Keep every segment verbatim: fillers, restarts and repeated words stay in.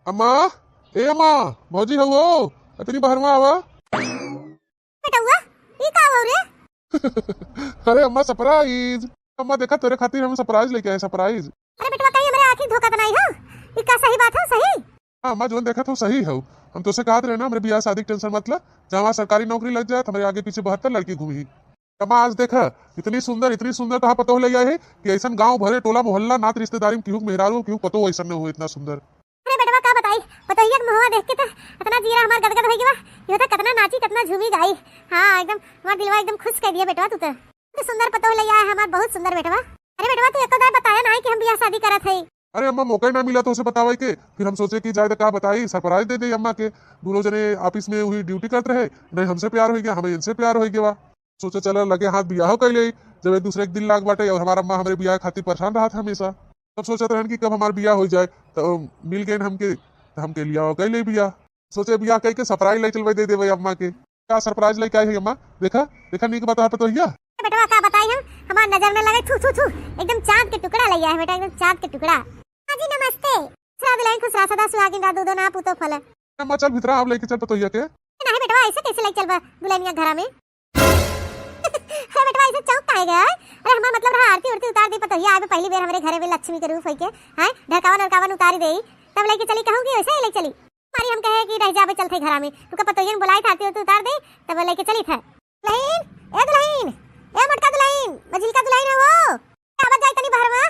अम्मा, ए अम्मा, भौजी हऊ हो, इतनी बहरवा आवा। बेटउआ, ई का हो रे? अरे अम्मा, surprise। अम्मा, देखा, तोरे खातिर हम surprise लेके आए, surprise। अरे बेटवा, कहीं हमरे आँखी धोखा त नाई हो? ई का सही बात हो, सही? हाँ अम्मा, जौन देखत हो सही हो। हम तोसे कहत रहे ना, हमरे बियाह शादी के tension मत ला, जहाँ सरकारी नौकरी लग जात, हमरे आगे पीछे बहत्तर लड़की घूमी। अम्मा, आज देखा, इतनी सुंदर, इतनी सुंदर तोहार पतोह ले आए है कि ऐसन गाँव भरे, टोला मोहल्ला, नात रिश्तेदारी में केहू के मेहरारू, केहू के पतोह ऐसन न हो, इतना सुंदर। अरे बेटवा, का बताई, पतोहिया के मुहवा देख के त इतना जियरा हमार गदगद होइ गवा। यो त कितना नाची, कितना झूमी गाई। हाँ, एकदम हमार दिलवा एकदम खुश कर दिया बेटवा तू त। इतनी सुंदर पतोह ले आए हमार, बहुत सुंदर बेटवा। अरे बेटवा, तू एको दाय बताया नाई कि हम बियाह शादी करत हई। अरे अम्मा, मौका ही ना मिला तोसे बतावे के, फिर हम सोचे कि जाए त का बताई, surprise दे दे अम्मा के। दूनो जने office में वही duty करत रहे, नहीं हमसे प्यार होइ गया, हमें इनसे प्यार होइ गया। सोचे चला लगे हाथ बियाह कर ले, जब एक दूसरे के दिल लाग बाटे और हमार अम्मा हमरे बियाह खातिर परेशान रहत हमेशा। तब सोचत रहन कि कब हमार बियाह होइ जाए, तो मिल गए हमके, तो हमके लिया कर ले बियाह। सोचे बियाह कई के surprise लाई चलवे दे देवे अम्मा के। का surprise लाई के आई है अम्मा? देखा, देखा नीक बता पतोहिया। ए बेटवा, का बताई हम, हमार नजर न लगे, थू, थू, थू, एकदम चांद के टुकड़ा लइया है बेटा, एकदम चांद के टुकड़ा। हाँ जी, नमस्ते। खुश रहा दुल्हन, खुश रहा, सदा सुहागिन रहा, दूधो ना पूतो फले। अम्मा चल भीतरा, आप लेके चल पतोहिया के। नहीं बेटवा, ऐसे कैसे लेके चलबा दुल्हनिया घरा में? अरे बेटवा, ऐसे चौंक काहे गया है? अरे हमार मतलब रहा आरती उरती उतार दी पतोहिया, आवे पहली बेर हमरे घरे में लक्ष्मी के रूप होइके, हैं? ढरकावन उरकावन उतारी देई, तब लेके चली, कहूँगी वैसे ही लेके चली। मारी हम कहे कि रह जाबे, चलते घरा में। तुका पतोहियन बुलाई था, आरती उरती उतार दे, तब लेके चली था। दुल्हन, ए दुल्हन, ए मोटका दुल्हन, मझिलका दुल्हन है वो। का आवाज जाए तनी बहरवा?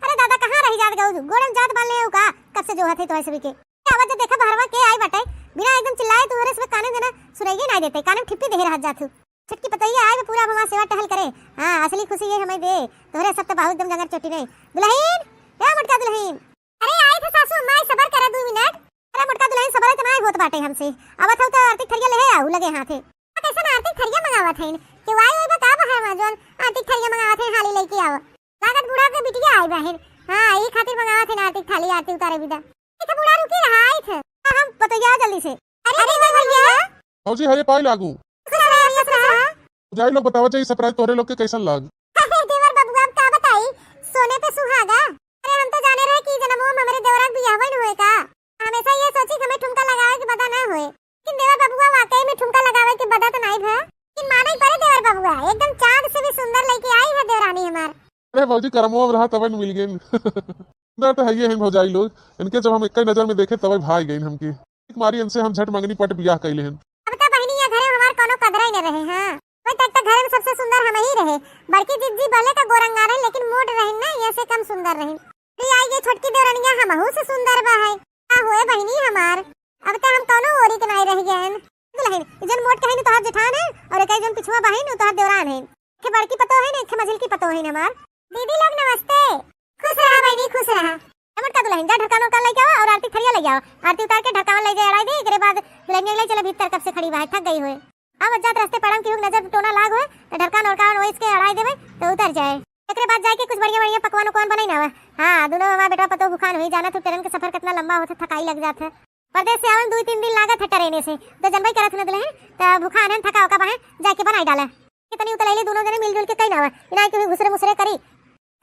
अरे दादा, कहाँ रही जात गऊ? गोड़न जात बाले हो का? कब से जो हथे तोहे सभी के। का आवाज देखा बहरवा के आई बाटे? बिना एकदम चिल्लाए तोहरे सब काने देना सुनाइए ना देते, काने में ठिप्पी देहे रहत जात हूँ। छोटकी पतोहिया आए पूरा हमार सेवा टहल करे। हाँ, असली खुशी ये हमें दे। तोहरे सब तो बहुत एकदम जंगर चोटी नहीं। दुल्हन, ए मोटका दुल्हन। अरे आई थे सासू अम्मा, सबर करा दू मिनट। अरे मोटका दुल्हन, सबर इतना ही होत बाटे हमसे। आवत हऊ तो आरती थरिया ले आऊ लगे हाथे। आ, कैसन आरती थरिया मंगावत हईन? केहू आई बा का बहरवा जौन आरती थरिया मंगावत हईन, हाली लेके आवा। लागत बूढ़ा के बिटिया आई बहिन। हाँ, ई खातिर मंगावत हईन आरती थाली, आरती उतारे बिदा। ई तो बूढ़ा रुकी रहा, आई थे। हाँ, हम पतोहिया जल्दी से। अरे अरे भैया। भौजी, हरे पाई लागू। खुश रहा, खुश रहा। जाई लोग बतावा जाई surprise तोहरे लोग के कैसन लाग। अरे देवर बबुआ, अब का बताई, सोने पे सुहागा। अरे हम तो जाने रहे कि जनमो में हमरे देवरा के बियाह न होए का। हमेशा ये सोची कि हमें ठुमका लगावे के बदा ना होए, लेकिन देवर बबुआ वाकई में ठुमका लगावे के बदा तो नहीं भा। लेकिन माने पड़े देवर बबुआ, एकदम चांद से भी सुंदर लेके आई है देवरानी हमार। अरे भौजी, करमवा में रहा तबे न मिल गइन। सुंदर तो है ये हैं भौजाई लोग, इनके जब हम एक नजर में देखे तबे भाई गइन हमके। एक मारी इनसे हम झट मंगनी पट बियाह कैले हैं। अब तो बहिनी ये घरे हमार कोनो कदर ही न रहे। हाँ, वही तक तो घर में सबसे सुंदर हम ही रहे। बड़की जिज्जी भले का गोरंगा रहे, लेकिन मोट रहे ना, ये से कम सुंदर रहे। अरे आई ये छोटकी देवरनिया हमहू से सुंदर बा है। का हुए बहिनी हमार, अब तो हम कौनो ओरी के नाई रह गए हैं। दुल्हन, ई जन मोट कहीं तोहार जेठान है और एक जन पिछुआ बहिन उ तोहार देवरान है। एक बड़की पतो है ना, एक मझिल की पतो है ना हमार। दीदी लोग नमस्ते। खुश रहा बहिनी, खुश रहा। ए मोटका दुल्हन, जा ढक्कन उरकन लेके आवा और आरती थरिया ले जाओ। आरती उतार के ढक्कन ले जाए अड़ाई दे, एकरे बाद दुल्हनिया ले चले भीतर, कब से खड़ी बा है, थक गई होए। अब जात रस्ते पड़म केहू के नजर टोना लाग होए, तो ढक्कन उरकन ओइस के अड़ाई देवे, तो उतर जाए। एकरे बाद जाए के कुछ बढ़िया बढ़िया पकवान उकवान बनाई ना आवा। हाँ, दोनों हमार बेटवा पतो भुखान हुई, जाना तू ट्रेन के सफर कितना लंबा होता, थकाई लग जात है। परदेस से आवे में दुइ तीन दिन लागत है ट्रेने से, तो जनबई करत हन दुल्हन, तो भुखान हन, थका ओका बहन, जाके बनाई डाला। कितनी उतलैली दोनों जने मिलजुल के कई ना आवा, इनाई के भी घुसरे मुसरे करी।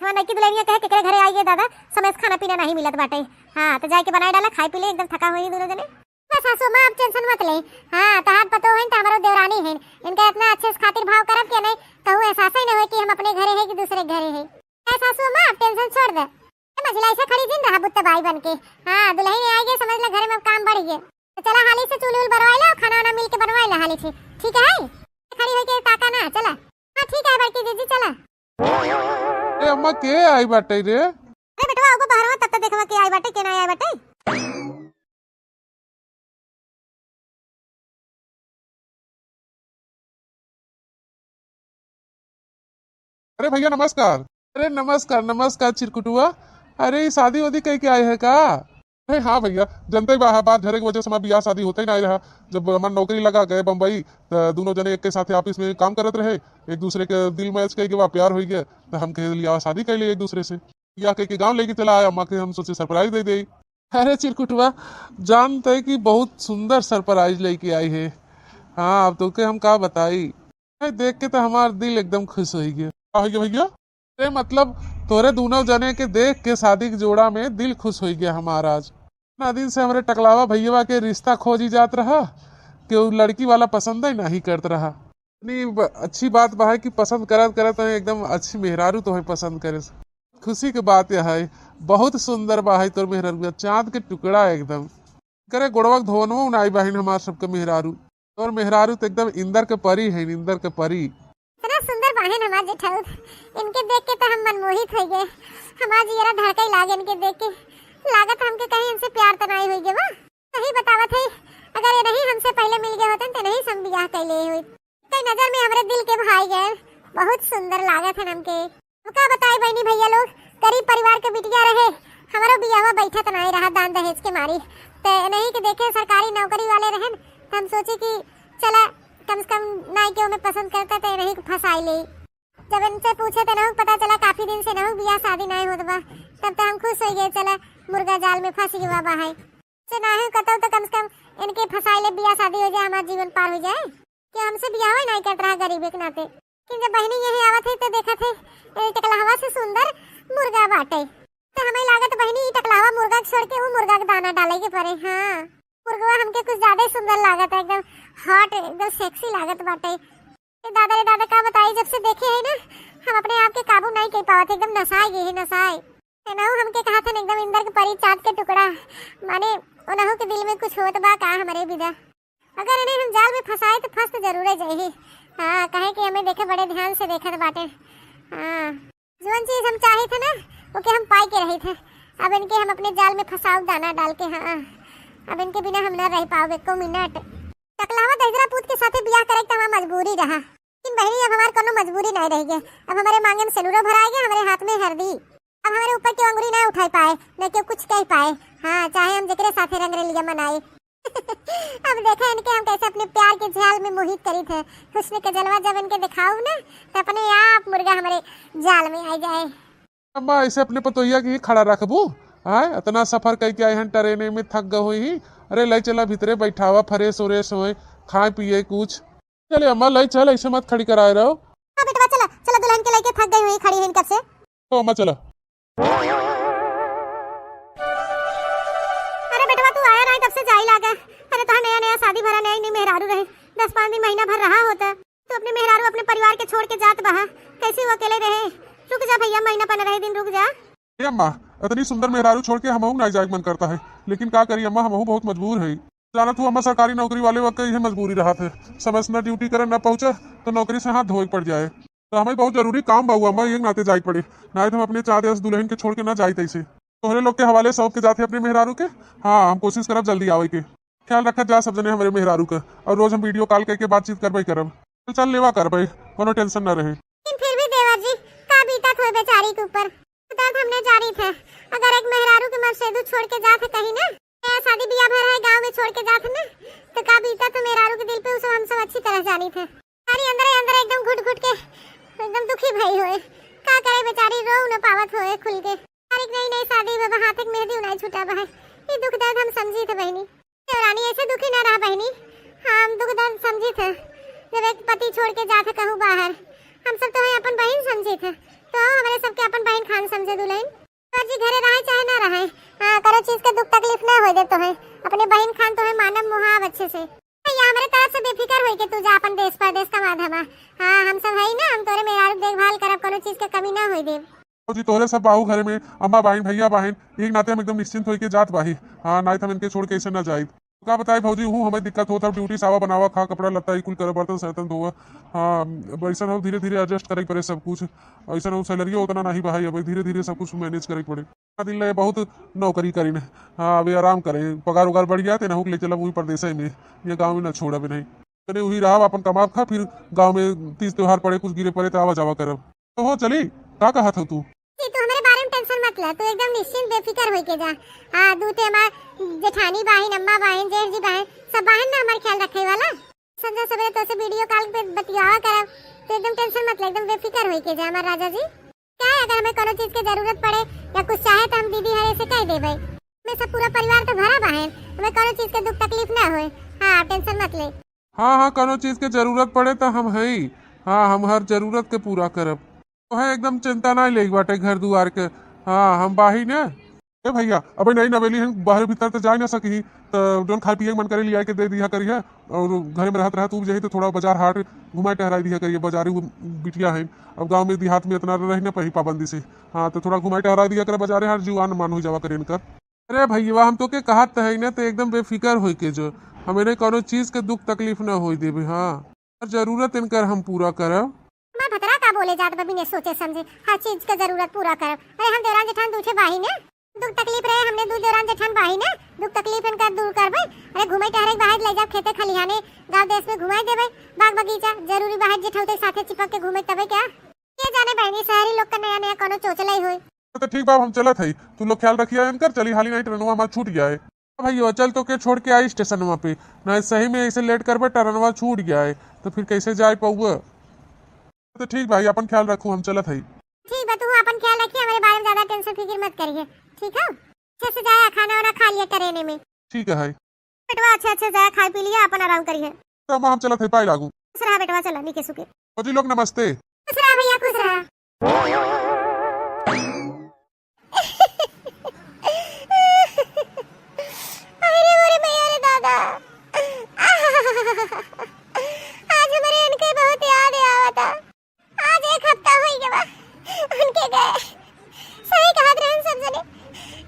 हमार नईकी दुल्हनिया कहे केकरे घरे आई है दादा, समय से खाना पीना नहीं मिलत बाटे। हाँ, तो जाके बनाई डाला, खाई पी ले, एकदम थका हुई दोनों जने। बस सासू माँ, अब tension मत ले। हाँ, तहार पतो है तो हमारो देवरानी है, इनका इतना अच्छे से खातिर भाव करब के नहीं, कहूँ एहसास ही नहीं होए कि हम अपने घरे है कि दूसरे घरे है। ए सासू माँ, अब tension छोड़ दे। ए मझिला, ऐसे खड़ी जिन रहा बुत्त बाई बन के। हाँ, दुल्हन आई गई, समझ ले घरे में अब काम बढ़ गए। तो चला हाली से चूल्ही उल बरवाई ला, खाना वाना मिल के बनवाई ला हाली से, ठीक है? खड़ी होके ताका ना, चला। हाँ ठीक है बड़की जीजी, चला। ए अम्मा, के आई बाटे रे? अरे बेटवा, आगो बहरवा, तब तक देखवा के आई बाटे, के ना आई बाटे। अरे भैया नमस्कार। अरे नमस्कार, नमस्कार चिरकुटुआ। अरे ई शादी वादी कई के आए है का? अरे हाँ भैया, जनते बा, बात झरे के वजह से हमार बियाह शादी होते ही ना रहा। जब हमार नौकरी लगा गए बम्बई, त दोनों जने एक के साथे office में काम करत रहे, एक दूसरे के दिल match कई गवा, प्यार हो गया, तो हम कहे लिया शादी कर लिए एक दूसरे से। बियाह कई के गाँव लेके चला आया, अम्मा के हम सोचे surprise दे दे। अरे चिरकुटवा, जानते कि बहुत सुंदर surprise लेके आई है। हाँ, अब तोके हम का बताई, भाई, देख के तो हमार दिल एकदम खुश हो गया। का हो गया भैया? अरे मतलब, तोरे दोनों जने के देख के शादी के जोड़ा में दिल खुश हो गया हमार आज। इतना दिन से हमरे टकलावा भैया के रिश्ता खोजी जात रहा कि उ लड़की वाला पसंद ही नहीं करत रहा। इतनी ब-, अच्छी बात बा है कि पसंद करत करत हमें एकदम अच्छी मेहरारू तो है पसंद करे। खुशी के बात यह है, बहुत सुंदर बा है तोर मेहरारू, चांद के टुकड़ा एकदम। करे गोड़वा के धोवनवो नाई बहिन हमार सबके मेहरारू। तोर मेहरारू तो एकदम इंदर के परी है, इंदर के परी। इतना सुंदर बाहिन हमार जेठाऊ, इनके देख के तो हम मनमोहित हो गए। हमार जियरा धड़कई लागे इनके देख के। लागत हमके कहीं इनसे प्यार तो नहीं हुई गए बा। सही बतावत है, अगर ये नहीं हमसे पहले मिल गए होते तो नहीं हम बियाह कर लिए हुई। कई नजर में हमरे दिल के भाई गए, बहुत सुंदर लागत है हमके। अब का बताई बहनी भैया लोग, गरीब परिवार के बिटिया रहे, हमारो बियाहवा बैठत नहीं रहा दान दहेज के मारी। ते नहीं के देखे सरकारी नौकरी वाले रहन, त हम सोचे कि चला कम से कम नाई के ओमे पसंद करता ते नहीं के फंसाई ले। जब इनसे पूछे ते नहुक पता चला काफी दिन से नहुक बियाह शादी नहीं होत बा, तब तो हम खुश हो गए, चला मुर्गा जाल में फंस गया बा है। से नाही कतौ तो कम से कम इनके फंसाई ले बियाह शादी हो जाए, हमार जीवन पार हो जाए। कि हमसे बियाह नहीं करत रहा गरीब के नाते। लेकिन जब बहनी यही आवत है तो देखत है, ए टकलहवा से सुंदर मुर्गा बाटे। तो हमें लागत बहनी ई टकलहवा मुर्गा के छोड़ के वो मुर्गा के दाना डाले के पड़े। हाँ, मुर्गवा हमके कुछ ज्यादा ही सुंदर लागत है, एकदम हॉट, एकदम सेक्सी लागत बाटे। ए दादा रे दादा, का बताई, जब से देखे है ना हम अपने आप के काबू नहीं कर पावत, एकदम नसाए गए है, नसाए। एनाहू हमके कहा था ना, एकदम इंदर के परी, चांद के टुकड़ा, माने ओनहू के दिल में कुछ होत बा का हमरे बिदा। अगर इन्हें हम जाल में फंसाए तो फंस तो जरूरे जाए। हाँ, कहे कि हमें देखे बड़े ध्यान से देखत बाटे। हाँ, जौन चीज हम चाहे थे ना, ओके हम पाई के रही थे। अब इनके हम अपने जाल में फंसाओ दाना डाल के। हाँ, अब इनके बिना हम ना रह पाओ एको मिनट। टकलावा दहिजरा पूत के साथे बियाह करे के तो हमार मजबूरी रहा, लेकिन बहनी अब हमार कोनो मजबूरी नहीं रह गए। अब हमारे मांगे में सेनुरो भराए गए, हमारे हाथ में हरदी। अब हमारे ऊपर केहू अंगुरी ना उठाई पाए, न केहू कुछ कह पाए। हाँ, चाहे हम जेकरे साथे रंग रेलिया मनाए। अब देखा इनके हम कैसे अपने प्यार के जाल में मोहित करी थे। हुस्न के जलवा जब इनके दिखाऊ ना, तो अपने आप मुर्गा हमारे जाल में आ जाए। अम्मा, ऐसे अपने पतोहिया के ही खड़ा रखबू? आय, इतना सफर करके आए हैं ट्रेन में, थक गए हुई ही। अरे, ले चला भीतरे बैठावा, फ्रेश व्रेश होए, खाए पिए कुछ। चले अम्मा, ले चल, ऐसे मत खड़ी कराए रहो। हाँ बेटवा, चला, चला, दुल्हन के लेके थक गई हुई, खड़ी हुई कब से। तो अम्मा, चला। अरे बेटवा, तू आया ना, तब से जाई लागा। अरे, तोहार नया नया शादी भरा, नया नया मेहरारू रहे, दस पाँच दिन, महीना भर रहा होता। तू अपने मेहरारू, अपने परिवार के छोड़ के जात बहा, कैसे वो अकेले रहे? रुक जा भैया, महीना पन रहे दिन, रुक जा। ए अम्मा, इतनी सुंदर मेहरारू छोड़ के हमहू ना जाए के मन करता है, लेकिन का करी अम्मा, हमहू बहुत मजबूर है। जानत हूँ अम्मा, सरकारी नौकरी वाले वक्त यह मजबूरी रहा थे, समय से ना ड्यूटी करे ना पहुँचा तो नौकरी से हाथ धोए के पड़ जाए। तो हमें बहुत जरूरी काम बा अम्मा, ये नाते जाए के पड़े, ना तो हम अपने चाँद अस दुल्हन के छोड़ के ना जाए तैसे। तोहरे लोग के हवाले सौंप के जात है अपने मेहरारू के। हाँ, हम कोशिश करब जल्दी आवे के। ख्याल रखत जा सब जने हमरे मेहरारू के, और रोज हम वीडियो कॉल करके बातचीत करबे करब। तो चल लेवा करबे, कोनो टेंशन ना रहे। लेकिन फिर भी देवर जी, का बीतत होए बेचारी के ऊपर, दर्द हम ना जानी थे। अगर एक मेहरारू के मर्द सेदू छोड़ के जात है कहीं ना, या शादी बियाह भर है गाँव में छोड़ के जात है ना, तो का बीतत हो मेहरारू के दिल पे, उ सब हम सब अच्छी तरह जानी थे। सारी अंदर अंदर एकदम घुट घुट के एकदम दुखी भई होए। का करे बेचारी, रो न पावत होए खुल के। अरे नई नई शादी में हाथ एक मेहंदी उनाई छूटा बा है। ये दुख दर्द हम समझी थे बहनी। देवरानी ऐसे दुखी ना रहा बहनी, हम दुख दर्द समझी थे। जब एक पति छोड़ के जात है कहूँ बाहर, हम सब तो है अपन बहन समझी थे, तो हमारे सबके अपन बहन खान समझे दुल्हन। तो जी घरे रहे चाहे ना रहे, हाँ, करो चीज के दुख तकलीफ ना होए दे तो है, अपने बहन खान तो है मानव मुहाव अच्छे से। भैया, हमरे तरफ से बेफिकर होई के तू जा अपन देश परदेश कमा धमा। हाँ, हम सब हई ना, हम तोरे मेहरारू के देखभाल करब, कोनो चीज के कमी ना होई देब। जी, तोरे सब बाहू घरे में, अम्मा बाहिन, भैया बाहिन, एक नाते हम एकदम निश्चिंत होई के जात बाही। हाँ, नाई तो हम इनके छोड़ के ऐसे ना जाई। का बताई भौजी, हूँ हमें दिक्कत होता, ड्यूटी सावा बनावा, खा कपड़ा लत्ता, ई कुल करे, बर्तन सर्तन धोवा। हाँ, अब ऐसा हो धीरे धीरे एडजस्ट करे के पड़े सब कुछ। ऐसा हो सैलरी उतना नहीं बा, अब धीरे धीरे सब कुछ मैनेज करे के पड़े। दिन ले बहुत नौकरी करीन। हाँ, अभी आराम करें, पगार उगार बढ़ गया, तेना हुक ले चलब वही परदेसे में, ये गाँव में ना छोड़ब नहीं। तने वही रहा, अपन कमाब खा, फिर गाँव में तीज त्योहार पड़े, कुछ गिरे पड़े, तो आवा जावा करब। तो हो चली, का कहत हो तू? जी, तू हमरे बारे में टेंशन मत ले, तू एकदम निश्चिंत बेफिकर होई के जा। हाँ, दू ते हमार जेठानी बाहिन, अम्मा बाहिन, जेठ जी बाहिन, सब बाहिन ना हमार ख्याल रखे वाला। संझा सवेरे तोसे वीडियो कॉल पे बतियावा करब, तो एकदम टेंशन मत ले, एकदम बेफिकर होई के जा हमार राजा जी। क्या है, अगर हमें कोनो चीज के जरूरत पड़े या कुछ चाहे तो हम दीदी हरे से कह देबे। हमें सब पूरा परिवार तो भरा बाहेन, हमें कोनो चीज के दुख तकलीफ ना होए। हाँ, टेंशन मत ले। हाँ, हाँ, कोनो चीज के जरूरत पड़े तो हम हई। हाँ, हम हर जरूरत के पूरा करब। तोहे एकदम चिंता ना लेके बाटे घर दुआर के। हाँ, हम बाही ना। ए भइया, अबे नई नवेली हैं, बाहर भीतर त जाए ना सकी, त जौन खाए पिए के मन करे लिया के दे दिया करिहे, और घरे में रहत रहत उब जाई, त थोड़ा बाजार हाट घुमाए टहराए दिया करिहे, बाजारी वो बिटिया हैं, अब गाँव में देहात में इतना रह ना पाई पाबंदी से। हाँ, त थोड़ा घुमाए टहराए दिया करे बाजारे हाट, जुआन मान हो जावा करे इनकर। अरे भइया, हम तोके कहत त है ना, त एकदम बेफिकर होई के जो, हमें नहीं कौनो चीज के दुख तकलीफ ना होई देबे। हाँ, हर जरूरत इनकर हम पूरा करब। हमार भतरा का बोले जात बा बिना सोचे समझे, हर चीज के जरूरत पूरा करब। अरे हम देवरान जेठान दूठे बाही ने, दुख तकलीफ रहे हमने दू देवरान जेठान बाही ने, दुख तकलीफ इनका दूर करबे। अरे घूमे टहरे के बाहर ले जाब खेते खलिहाने, गाँव देश में घुमाई देबे, बाग बगीचा जरूरी बाहर जेठौते के साथे चिपक के घूमे तबे क्या? के जाने बहनी, शहरी लोग का नया नया कौनो चोचला ही होई। तो ठीक बा, हम चलत हई, तू लोग ख्याल रखिया इनकर, चली हाली नहीं ट्रेनवा हमार छूट जाए। भइया चल, तोके छोड़ के आई स्टेशनवा पे, नहीं सही में ऐसे लेट करबे ट्रेनवा छूट जाए, तो फिर कैसे जाए पौबे। तो ठीक भाई, अपन ख्याल रखू, हम चलत हई। ठीक बा, तू अपन ख्याल रखिए, हमारे बारे में ज्यादा टेंशन फिक्र मत करिए, ठीक है? अच्छे से जाया, खाना वाना खा लिया ट्रेन में। ठीक है। बेटवा अच्छे अच्छे जाया, खाई पी लिया, अपन आराम करिए। तो हम चलत हई, पाई लागू। खुश रहा बेटवा, चला नीके सुके। फौजी लोग नमस्ते। खुश रहा भइया, खुश रहा। अरे मोरे भइया रे दादा, आज हमरे इनके बहुत याद आवता। आज एक हफ्ता होई गवा उनके गए। सही कहत रहन सब जने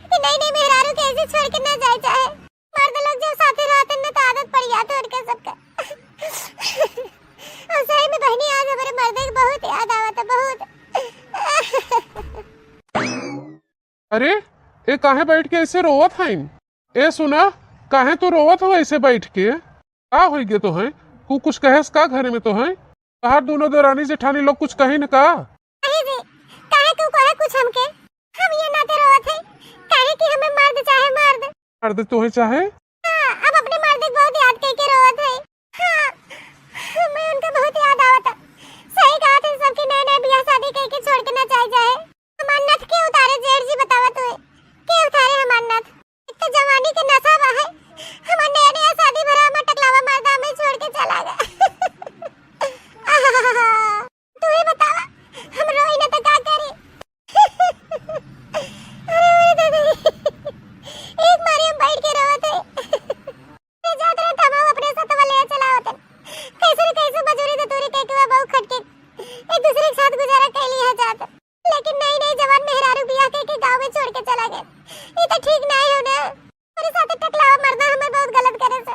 कि नई नई मेहरारू के ऐसे छोड़ के ना जाए चाहे। मर्द लोग जब साथे रहते न तो आदत पड़ जाते उनके सबका। और सही में बहनी, आज हमरे मर्दे के बहुत याद आवता, बहुत। अरे, ए काहे बैठ के ऐसे रोवत हईन? ए सुना, काहे तू रोवत हो ऐसे बैठ के? का होई गे तोहे? कु-, कुछ कहेस का घरे में तोहे? तोहार दोनों देवरानी जेठानी लोग कुछ कहिन का? नहीं जी, काहे क्यों कहे कुछ हमके? हम ये नाते रोवत है, काहे कि हमें मर्द चाहे, मर्द। मर्द तोहे चाहे? हाँ, अब अपने मर्द के बहुत याद करके रोवत है। हाँ, हमें उनका बहुत याद आवता। सही कहा थे सबके नए नए बियाह शादी करके छोड़ के ना जाए जाए। हमार नथ के उतारे जेठ जी, बतावा तू, के उतारे हमार नथ? एक तो जवानी के नशा बा है, हमार नया नया शादी भरा, हमार टकलावा मर्दा में छोड़ के चला गया। तू ही बतावा, हम रोई ना तो का करी? अरे, अरे दादा रे, एक मारे हम बैठ के रोवत है। ए जात रहे त हमहू अपने सतवा ले चलावतन। कैसे न कैसे मजूरी दतूरी कइके बा, बहुत खटके एक दूसरे के साथ गुजारा कइ लिया जात। लेकिन नई नई जवान मेहरारू बियाह कइके गाँव में छोड़ के चला गए। ई त ठीक नाहीं हो ना। हमरे साथे टकलावा मर्दा हमें बहुत गलत करे से।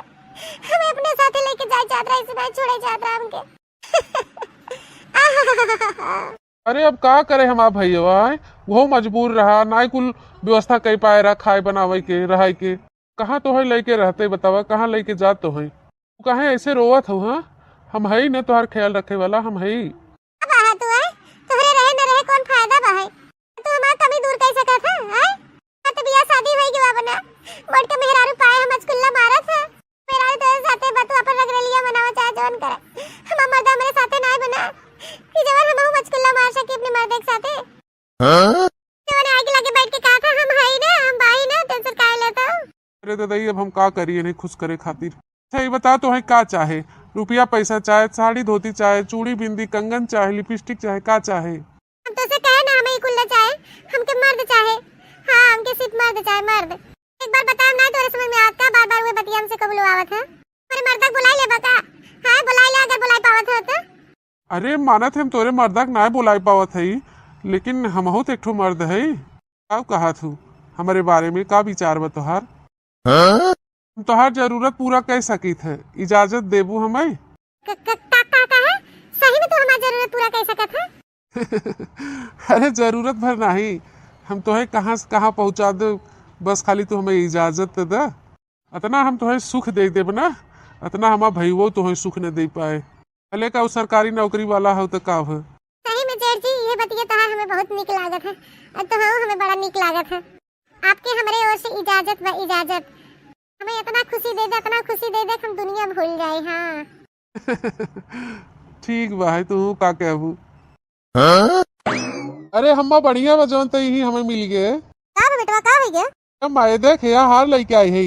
हमें अपने साथे लेके जाए जात रहा, ऐसे नाहीं छोड़े जात रहा हमके। अरे अब का करे हमार भइया, वो मजबूर रहा, नाहीं कुल व्यवस्था कइ पाए रहा खाए बनावे के, रहे के। कहाँ तोहे लइके रहते बतावा, कहाँ लइके जात तोहे? तू काहे ऐसे रोवत हो, हाँ? हम हई न तोहार ख्याल रखे वाला, हम हई। अब आहा तू है, तोहरे रहे न रहे कौन फायदा बा है? तू हमार कमी दूर कइ सकत है, हैं? अब तो बियाह शादी होई गवा बना, मोट के मेहरारू पाए हम अचकुल्ला मारत है। मेहरारू तोहरे साथे बा, तू अपन रगरेलिया मनावा चाहे जौन करे। हमार मर्दा हमरे साथे नाहीं बना, कि जवन हमहू अचकुल्ला मार सकी अपने मर्दे के साथे। हाँ? जवन आगे लगे बैठ के कहा था, हम हई ना, हम बाही ना, टेंशन काहे लेता हो? अरे ददई, अब हम का करी इन्हें खुश करे खातिर? अच्छा, ये बता, तोहे का चाहे? रुपया पैसा चाहे, साड़ी धोती चाहे, चूड़ी बिंदी कंगन चाहे, लिपस्टिक चाहे, का चाहे? हम तोसे कहे ना, हमें ई कुल ना चाहे, हमके मर्द चाहे। हाँ, हमके सिर्फ मर्द चाहे, मर्द। एक बार बताओ ना, तोरे समझ में आवत का? बार बार उहे बतिया हमसे कबूल आवत है। तोरे मर्दा के बुलाई लेबा का? हाँ, बुलाई ले, अगर बुलाई पावत हो तो। अरे मानत हम तोरे मर्दा के नाय बोलाए पावत हई, लेकिन हमहू तो एक ठो मर्द हई। का कहत हू हमरे बारे में, का विचार बा तोहार? हाँ? हम तोहार जरूरत पूरा कर सकित है, इजाजत देबू हमें? क-, क-, का, का, का है? सही में तू हमार जरूरत पूरा कर सकत है? अरे जरूरत भर नहीं, हम तोहे कहाँ से कहाँ पहुँचा दे, बस खाली तू हमें इजाजत तो दे। अतना हम तोहे सुख दे देब ना, अतना हमार भईवो तोहे सुख न दे पाए। भले का उ सरकारी नौकरी वाला हो तो का हो। सही में जेठ जी, ये बतिया तोहार हमें बहुत निक लागत है, और तोहू हमें बड़ा निक लागत है। आपके हमरे ओर से इजाजत बा, इजाजत। हमें इतना खुशी दे दे, इतना खुशी दे दे कि हम दुनिया भूल जाए। हाँ। ठीक बा, है तू का कहबू? अरे हम्मा बढ़िया बा, जौन त इही हमें मिल गए। का बा बेटवा, का हो गया? अम्मा, ये देख, यहाँ हार लेके आई है।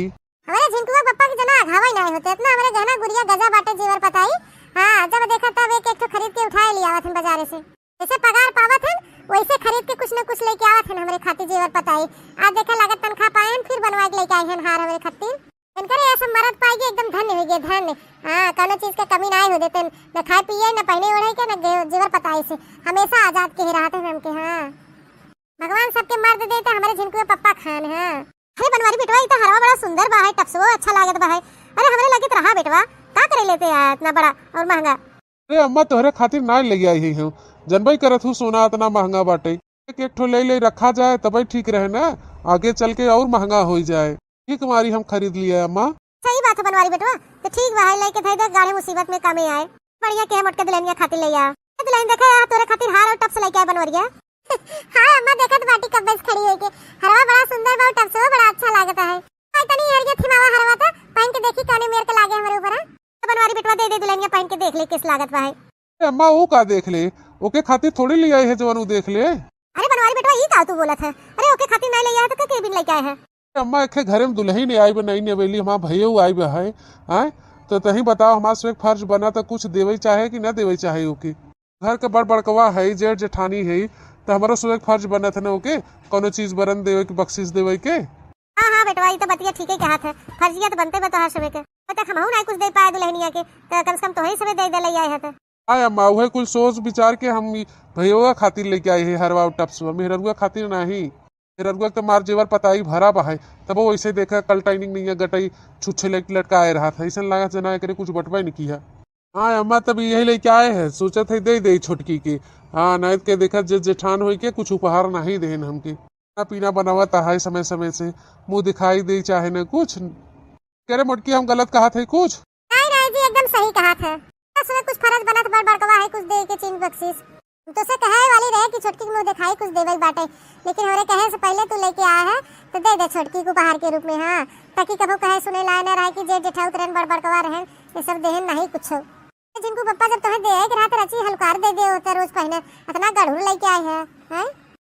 हमारे झिंकुआ पप्पा के जना अघावा ही नहीं होते, इतना हमारे गहना गुड़िया गजा बाटे जेवर पताई। हाँ, जब देखा तब एक एक ठो खरीद के उठाए लिया आवत हन बाजारे से। जैसे पगार पावत हन, वैसे खरीद के कुछ न कुछ लेके आवत हन हमरे खातिर जेवर पताई। आज देखा लागत तनखा पाए हन, फिर बनवा के लेके आई हन हार हमरे खातिर। इनकरे ऐसा मरद पाई के एकदम धन्य होइ गए, धन्य। हाँ, कौनो चीज के कमी ना हो देते, न खाए पिए, न पहने ओढ़े के, न गे-, जेवर पताई से। हमेशा आजाद के ही रहते हैं हमके, हाँ। भगवान सबके मर्द देते, हमरे झिनकुआ पप्पा खान, हाँ। अरे बनवारी बेटवा, ई तो हरवा बड़ा सुंदर बा है, टपसवो अच्छा लागत बा है। अरे हमरे लगे तो रहा बेटवा, का करे लेते आया इतना बड़ा और महंगा? अरे अम्मा, तोहरे खातिर ना ले आई ही हूँ, जनबई करत हूँ सोना इतना महंगा बाटे। एक एक ठो ले ले रखा जाए तबे ठीक रहे ना, आगे चल के और महंगा होइ जाए। ठीक मारी हम खरीद लिए अम्मा। सही बात है बनवारी बेटवा, तो ठीक बा है, लेके धई दे, गाढ़े मुसीबत में कामे आए। बढ़िया के मोटके दुल्हनिया खातिर ले आ। ए दुल्हन देखे, यहाँ तोरे खातिर हार और टप्स लेके आए बनवरिया। हाँ अम्मा, देखत बाटी कब्बे से खड़ी होके। हरवा बड़ा सुंदर बा, टप्सो बड़ा अच्छा लागत है। आई तनी हरिया थिमावा हरवा त, पहन के देखी कौने मेर के लागे हमरे ऊपर, हाँ? तो बनवारी बेटवा दे दे दुल्हनिया, पहन के देख ले किस लागत बा है। ए अम्मा, वो का देख ले? ओके खातिर थोड़ी ले आई है जवन वो देख ले। अरे बनवारी बेटवा, ई का तू बोलत है? अरे ओके खातिर नहीं ले आया तो के बिन लेके आए है? अम्मा, एखे घरे में दुल्हन आई बा, नई नवेली, हमार भैया आई बा है, आय? तो तही बताओ, हमार से एक फर्ज बना तो कुछ देवे चाहे कि ना देवे चाहे ओके? घर के बड़ बड़कवा है, जेठ जेठानी है, तो हमारो से एक फर्ज बनत है ना ओके, कौनो चीज बरन देवे के, बख्शिश देवे के। हाँ, हाँ बेटवा, ई तो बतिया ठीके कहत है, फर्जिया तो बनते बा तोहार सबे के। अब तक हमहू ना कुछ दे पाए दुल्हनिया के, तो कम से कम तोहरी सबे दे दे ले आए है तो। आय अम्मा, उहे कुल सोच विचार के हम ई भैया खातिर लेके आई है हरवा और टप्सवा, मेहररुआ खातिर नाही। मेहररुआ के तो मार जेवर पताई भरा बा है, तब वैसे देखा कल टाइनिंग नहीं है, गटई छुच्छे लट-, लटकाए रहा था, ऐसा लगा जना एकरे कुछ बटबे नहीं किया। हाँ अम्मा, तब यही लेके आए हैं, सोचत है दे दे छोटकी के। हाँ, नायत के देखा जे जेठान होई के कुछ उपहार नहीं देहन हमके। खाना पीना बनावत है समय समय से, मुँह दिखाई दे चाहे न कुछ। करे मोटकी, हम गलत कहत है कुछ? नहीं, नहीं जी, एकदम सही कहत है। बस में कुछ फर्ज बनत बड़ बड़कवा है, कुछ दे के चीज बख्शिश। हम तो से कहे वाली रहे कि छोटकी के मुँह दिखाई कुछ देवे के बाटे, लेकिन हमरे कहे से पहले तू लेके आया है, तो दे दे छोटकी को उपहार के रूप में, हाँ, ताकि कबो कहे सुने लाए ना रहे कि जेठ जेठाउत रहन, बड़ बड़कवा रहन, ये सब देहन नहीं कुछ। जिनको पप्पा जब तुम्हें दे के रहा तो रची हलुकार दे दे होते रोज पहने, इतना गढ़ूर लेके आए हैं, हैं?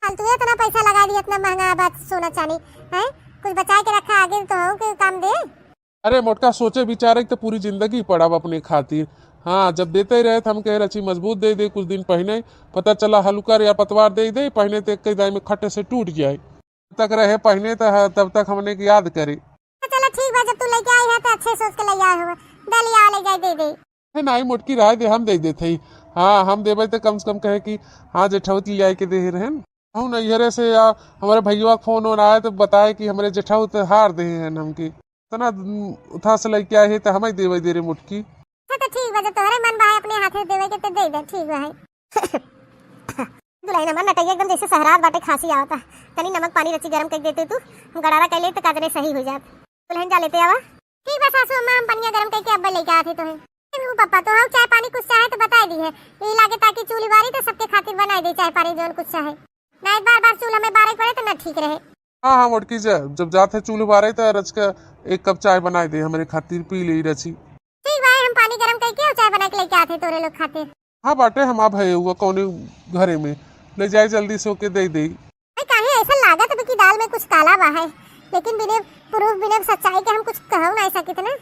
फालतू इतना पैसा लगा दिया, इतना महंगा बात सोना चांदी, हैं? कुछ बचा के रखा, आगे तो हो के काम दे। अरे मोटका, सोचे विचारे के तो पूरी जिंदगी पड़ा बा अपने खातिर। हाँ, जब देते ही रहे तो हम कहे रची मजबूत दे दे, कुछ दिन पहने पता चला हलुकर या पतवार दे दे, पहने तो एक दाई में खट्टे से टूट जाए। तक रहे पहने तो ह-, तब तक हमने के याद करे। तो चलो ठीक बा, जब तू लेके आई है तो अच्छे सोच के ले आए हो, दे लिया ले जाए दे दे। हे नाई मोटकी, रहे दे, हम दे देते ही। हाँ, हम देबे तो कम से कम कहे कि हाँ जेठौत ले आए के दे रहन। हम नैहरे से या हमारे भैया का फोन वोन आए तो बताए कि हमारे जेठौत हार दे हैं हमके। इतना, उम, उठा से लेके आए हैं तो हमें देवे दे रे मोटकी। अच्छा तो ठीक बा, जब तोहरे मन बा है अपने हाथे देवे के तो दे दे, ठीक बा है। दुल्हन हमार नटैया एकदम जैसे सहरात बाटे, खांसी आवता। तनी नमक पानी रची गरम कर देते तू, हम गड़ारा कर ले तो काजने सही हो जात। दुल्हन जा लेते आवा। ठीक बा सासू अम्मा, हम पनिया गरम करके अब्बे लेके आते तोहे। लेकिन वो पप्पा तो हम चाय पानी कुछ चाहे तो बताए दी है, यही लागे ताकि चूल्ही बारी तो सबके खातिर बनाए दे चाय पानी जौन कुछ चाहे। नहीं बार बार चूल्हा में बारे पड़े तो ना ठीक रहे। हाँ हाँ मोटकी, जा जब जात है चूल्हा बारे तो रच के एक कप चाय बनाए दे हमरे खातिर, पी ले रची। ठीक बा, हम पानी गरम करके और चाय बना के लेके आते तोरे लोग खातिर। हाँ बाटे, हम अब है हुआ कौने घरे में, ले जाए जल्दी से ओके दे दे। भाई काहे ऐसा लागत बा कि दाल में कुछ काला बा है, लेकिन बिने प्रूफ बिने सच्चाई के हम कुछ कहू नहीं सकित ना।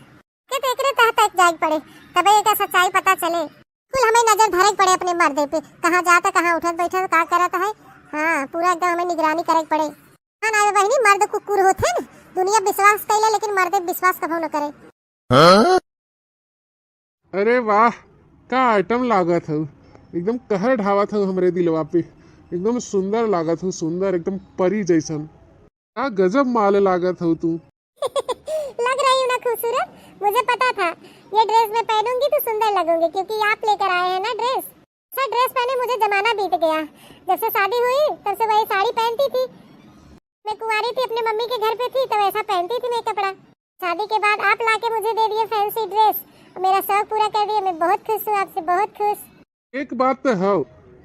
के तो एकरे तह तक जाए के पड़े, तबे एकर सच्चाई पता चले। कुल हमें नजर धरे के पड़े अपने मर्दे पे, कहाँ जाता, कहाँ उठत बैठत, का करत है। हाँ, पूरा एकदम हमें निगरानी करे के पड़े। हाँ ना बहिनी, मर्द कुकुर होते न, दुनिया विश्वास कैले लेकिन मर्दे विश्वास कभो न करे। अरे वाह, का आइटम लागत हऊ, एकदम कहर ढावत हऊ हमरे दिलवा पे। एकदम सुंदर लागत हऊ, सुंदर, एकदम परी जैसन। का गजब माल लागत हऊ तू। लग रही हूँ ना खूबसूरत, मुझे पता था ये ड्रेस मैं पहनूंगी तो सुंदर लगूंगी, क्योंकि आप लेकर आए हैं ना ड्रेस। ऐसा ड्रेस पहने मुझे जमाना बीत गया, जब से शादी हुई तब से वही साड़ी पहनती थी। मैं कुंवारी थी, अपने मम्मी के घर पे थी, तब ऐसा पहनती थी मैं कपड़ा। शादी के बाद आप लाके मुझे दे दिए फैंसी ड्रेस, मेरा शौक पूरा कर दिए। मैं बहुत खुश हूँ आपसे, बहुत खुश। एक बात तो हौ,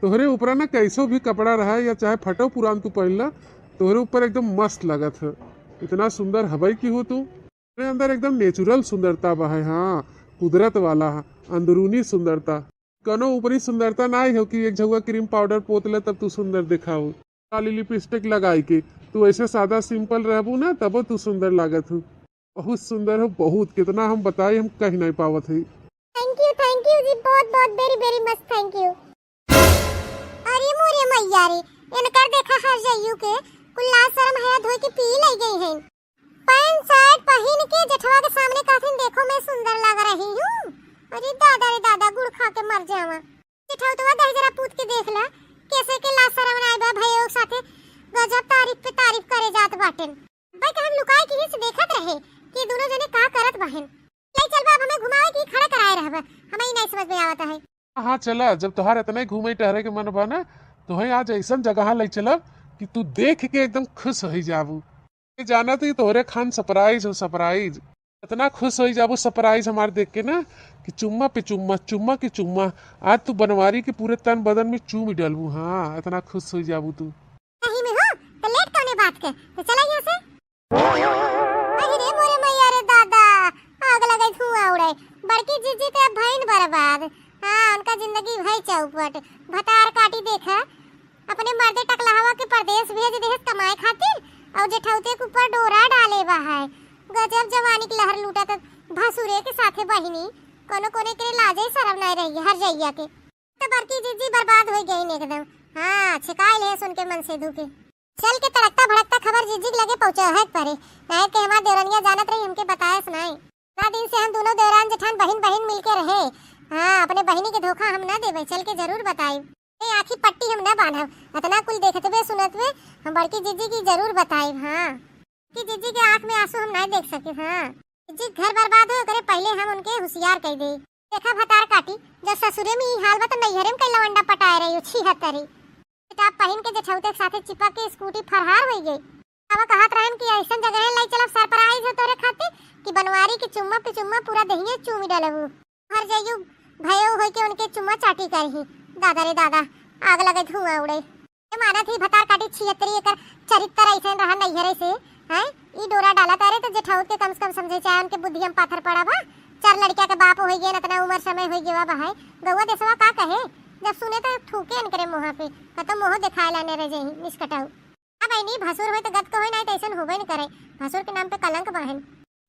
तोहरे ऊपरा ना कैसो भी कपड़ा रहा या चाहे फटो पुरान तू पहन ला, तोहरे ऊपर एकदम मस्त लगत है। इतना सुंदर हवई की हो तू, तेरे अंदर एकदम नेचुरल सुंदरता बा है। हाँ, कुदरत वाला है, अंदरूनी सुंदरता। कौनो ऊपरी सुंदरता ना हो कि एक झउआ क्रीम पाउडर पोत ले तब तू सुंदर देखाओ। काली लिपस्टिक लगाई के तू ऐसे सादा सिंपल रहबू ना, तबो तू सुंदर लागत हो। बहुत सुंदर हो, बहुत। कितना हम बताई, हम कह नहीं पावत है। थैंक यू, थैंक यू जी, बहुत बहुत, वेरी वेरी मच थैंक यू। अरे मोरे मैया रे, इनकर देखा हर जइयू के कुल लाज शरम हया धोई के पी लई गई हैं। पैंट शर्ट पहिन के जेठवा के सामने कहथिन, "देखो मैं सुंदर लग रही हूँ।" अरे दादा रे दादा, गुड़ खा के मर जावा। जेठौतवा दहिजरा पूत के देख ला, कैसे के लाज शरम नाय बा भैया के साथे गजब तारीफ पे तारीफ करे जात बाटेन। भाई के हम लुकाए के ही से देखत रहे कि दोनों जने का करत बहन। ले चल बा, अब हमें घुमावे की खड़ा कराए रहबा, हमें ही नहीं समझ में आवत है। हाँ, हाँ, चला, जब तोहार इतना ही घूमे टहरे के मन बा ना, तोहे आज ऐसन जगह ले चलब कि तू देख के एकदम खुश हो जाबू। ये जाना थी तोहरे खान सरप्राइज हो, सरप्राइज। इतना खुश हो जाबू सरप्राइज हमार देख के ना कि चुम्मा पे चुम्मा, चुम्मा के चुम्मा। आज तू बनवारी के पूरे तन बदन में चूम ही डालबू। हाँ, इतना खुश हो जाबू तू। सही में हो, तो लेट कौने बात के? तो चला यहाँ से। अरे रे मोरे मैया रे दादा, आग लगे धुआं उड़े। बड़की जीजी ते अब भइन बर्बाद। हाँ, उनका जिंदगी भई चौपट। भतार काटी देखा, अपने मर्दे टकलहवा के परदेस भेज देहस कमाए खातिर, और जेठौते के ऊपर डोरा डाले बा है। गजब जवानी के लहर लूटत भसुरे के साथे बहिनी, कोनो कोने के लाजे शरम नाय रही हर जइया के। तो बड़की जीजी बर्बाद हो गई एकदम। हाँ, छिकाई ले सुन के मन से धुके। चल के तड़कता भड़कता खबर जीजी के लगे पहुँचा है परे, नाय के हमार देवरनिया जानत रही हमके बताए सुनाए। इतना दिन से हम दोनों देवरान जेठान बहिन बहिन मिलके रहे। हाँ, अपने बहिनी के धोखा हम ना देवे, चल के जरूर बताई। ए, आँखी पट्टी हम ना बांधब, इतना कुल देखतबे सुनतबे हम बड़की जीजी की जरूर बताई। हाँ, कि जीजी के आँख में आंसू हम ना देख सके। हाँ, जीजी घर बर्बाद हो, ओकरे पहले हम उनके होशियार कई दे। देखा भतार काटी, जब ससुरे में ई हाल बा, तो नैहरे में कई लवंडा पटाए रही हो, छिहत्तरी। किताब पहिन के जेठौते के साथे चिपक के स्कूटी फरहार हो गई। अब कहत रहन कि ऐसन जगह ले चलब सरप्राइज हो तोरे खातिर कि बनवारी के चुम्मा पे चुम्मा पूरा दहिया चूमी डलबू। हर जइयू भयो होई के उनके चुम्मा चाटी करही। दादा रे दादा, आग लगे धुआं उड़े। ये मानत ही भतार काटी छिहत्तरी एकर चरित्र ऐसे रहा नैहरे से, हैं? ई डोरा डाला तारे तो जेठौत के कम से कम समझे चाहे उनके बुद्धि में पाथर पड़ा बा। चार लड़किया के बाप होई गए, इतना उम्र समय होई गवा बा है। गौवा देसवा का कहे, जब सुने तो थूके इनकरे मुँह पे, कतो मुँह दिखाए लाने रह जाई निष्कटाऊ। अब ऐनी भसुर होई तो गत को होई, नहीं तो ऐसन होबे न करे। भसुर के नाम पे कलंक बहन।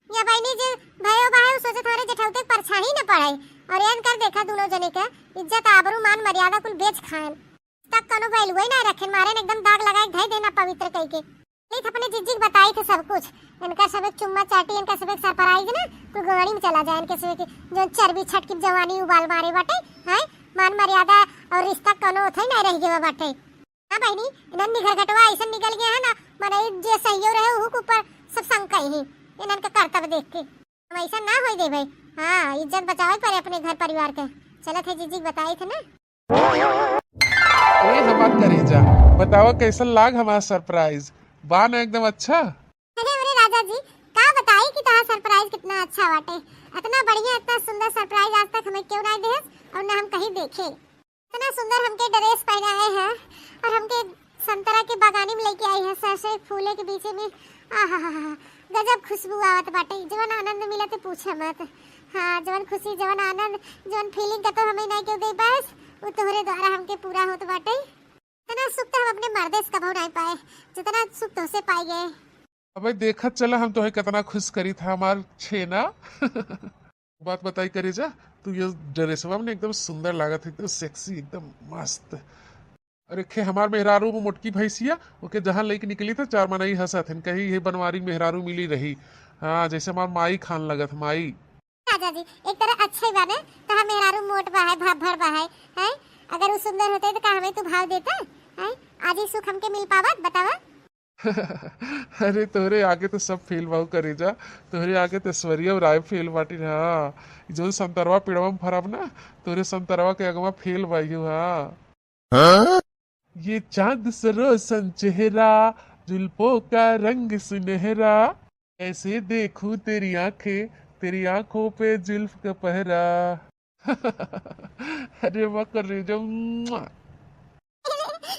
या बहिनी जे भयो बाहे उ सोचत हमारे जेठौते के परछाई न पड़े। और एन कर देखा दोनों जने के इज्जत आबरू मान मर्यादा कुल बेच खाएन। तक कनो value ही ना रखेन, मारे न एकदम दाग लगाए धई देना पवित्र कई के। लेकिन अपने जिज्जी के बताई थे सब कुछ। इनका सब एक चुम्मा चाटी, इनका सब एक सरप्राइज ना कुल गंगड़ी में चला जाए। इनके सब एक जो चर्बी छटकी जवानी उबाल मारे बाटे, हैं? मान मर्यादा और रिश्ता कनो थे ना रह गवा बाटे। हाँ बहिनी, इन्हन निघरघटवा ऐसन निकल गया है ना, मनई जे सहियो रहे, उहू के ऊपर सब शंका ही, इन्हन के करतब देख के। हम ऐसा ना होई देबे। हाँ, इज्जत बचावे पड़े अपने घर परिवार के। चलत है जीजी के बताई थे ना। ए हमार करेजा, बतावा कैसन लाग हमार सरप्राइज? बा ना एकदम अच्छा? अरे, अरे राजा जी, का बताई कि तहार सरप्राइज कितना अच्छा बाटे। इतना बढ़िया, इतना सुंदर सरप्राइज आज तक हमें क्यों ना देहस और ना हम कहीं देखे। इतना सुंदर हमके ड्रेस पहनाए हैं और हमके संतरा के बगानी में लेके आई है, सरसों के फूले के बीचे में। आहा, गजब खुशबू आवत बाटे। जवन आनंद मिलत है पूछे मत। हाँ, जवन खुशी, जवन आनंद, जवन फीलिंग का तो हमें नहीं क्यों दे पाएस, वो तोहरे द्वारा हमके पूरा होत बाटे। इतना सुख तो हम अपने मर्दे से कभो नहीं पाए, जितना सुख तोहसे पाई गए। अबे देखत चला हम तोहे कितना खुश करी था हमार छेना। बात बताई करेजा, तू ये ड्रेसवा में एकदम सुंदर लागत है, एकदम सेक्सी, एकदम मस्त। अरे खे हमार मेहरारू वो मोटकी भैंसिया, ओके जहाँ लेके निकली था चार मनई हंसत हन, कही ये बनवारी मेहरारू मिली रही। हाँ, जैसे हमार माई खान लगत, माई। राजा जी, एक तरह अच्छे बा ने, तहार मेहरारू मोट बा है, भा-, भर बा है, हैं? अगर वो सुंदर होते तो का हमें तू भाव देता, हैं? आज ही सुख हमके मिल पावत, बतावा? अरे तोहरे आगे तो सब फेल बाऊ करेजा, तोहरे आगे तो ऐश्वर्या राय फेल बाटी। हाँ, ई जौन संतरवा पेड़वा में फरब ना, तोहरे संतरवा के अगवा फेल बाई हो। हाँ। हाँ? ये चांद सा रोशन चेहरा, जुल्फों का रंग सुनहरा, कैसे देखूं तेरी आंखें, तेरी आंखों पे जुल्फ का पहरा। अरे वाह करेजा, मुआ।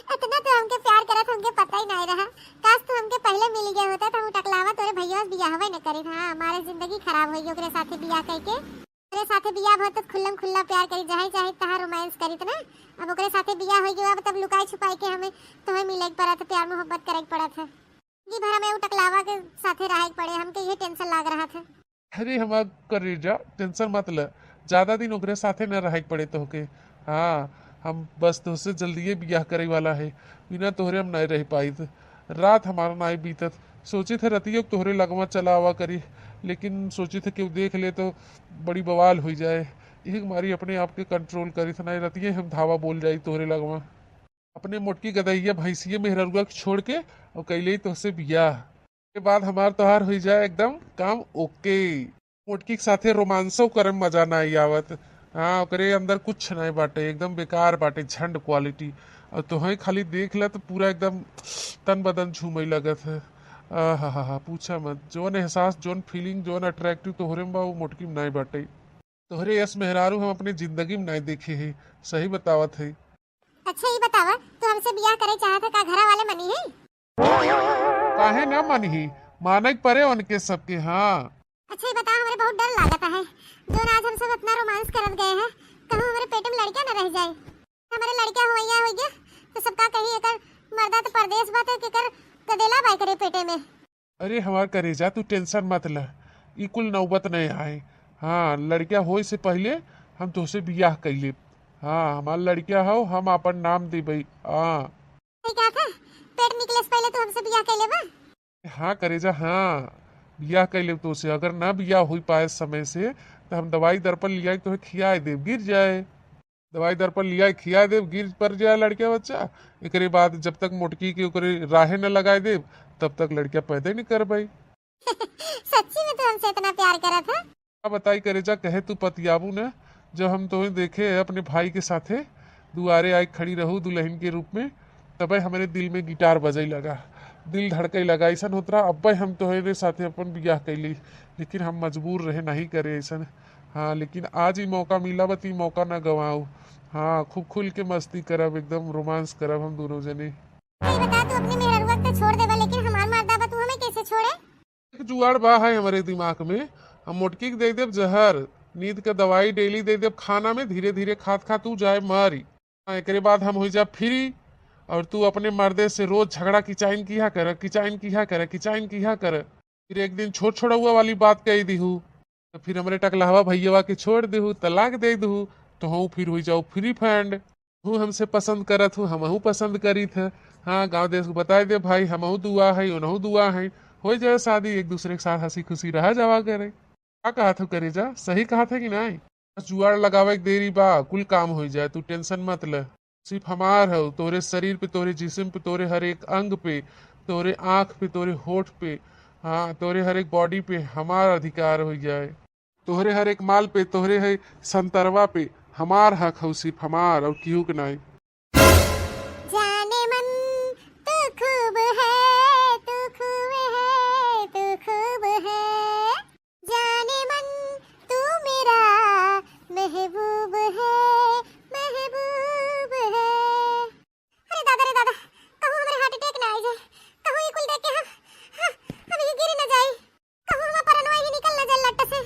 इतना तो हमके प्यार करत हमके पता ही नहीं रहा। काश तू हमके पहले मिल गया होता तो हम टकलावा तोरे भैया से बियाहवे न करे। हाँ, हमारे जिंदगी खराब होई ओकरे साथे बियाह करके। ओकरे साथे बियाह बहुत खुल्लम खुल्ला प्यार करी, जहाँ चाहे तहाँ रोमांस करी ना। अब ओकरे साथे बियाह होई गया, अब तब लुकाई छुपाई के हमें तुम्हें मिले के पड़त, प्यार मोहब्बत करे के पड़त है। जिंदगी भर हमें उ टकलावा के साथे रहे के पड़े, हमके ये टेंशन लाग रहा था। अरे हमार करेजा, टेंशन मत ले, ज्यादा दिन ओकरे साथे न रहे के पड़े तोहके। हाँ, हम बस तोहसे जल्दिए बियाह करे वाला है, बिना तोहरे हम नाहीं रह पाइत। रात हमार नाहीं बीतत। सोचित है रतियो के तोहरे लगवा चला आवा करी, लेकिन सोचित है केहू देख ले तो बड़ी बवाल होइ जाए। यही मारी अपने आप के कंट्रोल करित नाहीं, रतिये हम धावा बोल जाई तोहरे लगवा। अपने मोटकी गदहिया भैंसिये मेहररुआ के छोड़ के और कैले ही तोहसे बियाह। के बाद हमार तोहार होइ जाए एकदम काम ओके। मोटकी के साथे रोमांसो करे में मजा नाहीं आवत। हाँ, ओकरे अंदर कुछ नाहीं बाटे, एकदम बेकार बाटे, झंड क्वालिटी। और तोहें खाली देख ले तो पूरा एकदम तन बदन झूमे लगत है। आहा हा हा, पूछा मत, जौन एहसास, जौन फीलिंग, जौन अट्रैक्टिव तोहरे में बा, वो मोटकी में नाहीं बाटे। तोहरे यस मेहरारू हम अपने जिंदगी में नाहीं देखे हैं, सही बतावत है। अच्छा, ई बतावा, तू हमसे बियाह करे चाहत है, का घरा वाले मनी है? काहे ना मनही, माने के परे उनके सबके। हाँ। अच्छा, ई बतावा, हमरे बहुत डर लागत है, जौन आज हम सब इतना रोमांस करत गए हैं, कहूँ हमरे पेट में लड़का न रह जाए। हमरे लड़का हुवैया होइ गया, तो सबका कही, "एकर मर्दा तो परदेस बा, तो केकर गदेला बा एकरे पेटे में।" अरे हमार करेजा, तू टेंशन मत ल, ई कुल नौबत नहीं आए। हाँ, लड़का होए से पहिले हम तोहसे बियाह कइ लेब। हाँ, हमार लड़का हो, हम आपन नाम देबई। हाँ। सही कहा था, पेट निकले से पहिले तू हमसे बियाह कइ लेबा? हाँ करेजा, हाँ, बियाह कइ लेब तोहसे। अगर ना बियाह होइ पाए समय से, तो हम दवाई दर्पण लियाई तोहे खियाए देब, गिर जाए। दवाई दर्पण लियाए खिया देब, गिर पर जाए लड़का बच्चा। एकरे बाद जब तक मोटकी के ओकरे राहे न लगाए देब, तब तक लड़का पैदा नहीं कर पाई। सच्ची में तू हमसे इतना प्यार करत है? का बताई करेजा, कहे तू पतियाबू न, जब हम तोहे देखे अपने भाई के साथे दुआरे आए खड़ी रहू दुल्हन के रूप में, तबे हमरे दिल में गिटार बजै लगा, दिल धड़कै लगा। ऐसन होत रहा, अब्बे हम तोहरे साथे अपन बियाह कैली, लेकिन हम मजबूर रहे नहीं करे ऐसन। हाँ, लेकिन आज ही मौका मिला बा, त ई मौका ना गवाओ। हाँ, खूब खुल के मस्ती करब, एकदम रोमांस करब हम दोनों जने। सही बता, तू अपने मेहररुआ के तो छोड़ देबा, लेकिन हमार मर्दा बा, तू हमें कैसे छोड़े? एक जुगाड़ बा है हमरे दिमाग में, हम मोटकी के दे देब जहर, नींद के दवाई डेली दे देब खाना में, धीरे धीरे खात खात तू जाए मरी। हाँ, एकरे बाद हम हो जा फ्री, और तू अपने मर्दे से रोज झगड़ा किचाइन किहा कर, किचाइन किहा कर, किचाइन किहा कर। फिर एक दिन छोट छोड़ौआ वाली बात कह दीहू, तो फिर हमरे टकलहवा भैया के छोड़ दीहू, तलाक दे दीहू, तो हम फिर हो जाओ फ्री फैंड। तू हमसे पसंद करत हूँ, हमहू पसंद करीत है। हाँ, गाँव देश को बताए दे भाई, हमहू दुआ है, उनहू दुआ है, हो जाए शादी, एक दूसरे के साथ हंसी खुशी रहा जावा करे। का कहत हो करेजा, सही कहत है कि नहीं? बस जुआड़ लगावे के देरी बा, कुल काम हो जाए, तू टेंशन मत ले। सिर्फ हमार हौ, तोरे शरीर पे, तोरे जिस्म पे, तोरे हर एक अंग पे, तोरे आँख पे, तोरे होठ पे, हाँ, तोरे हर एक बॉडी पे हमार अधिकार हो जाए। तोहरे हर एक माल पे, तोहरे है संतरवा पे हमार हक हौ, सिर्फ हमार और केहू के नाई। जाने मन तू खूब है, तू खूब है, तू खूब है। जाने मन तू मेरा महबूब है, महबूब है। अरे दादा रे दादा, कहूँ हमरे हार्ट अटैक ना आइ जाए, कहूँ ई कुल देख के हम, हाँ, हम ही गिर न जाई, कहूँ हमार परनवा ही निकल न जाए लट से।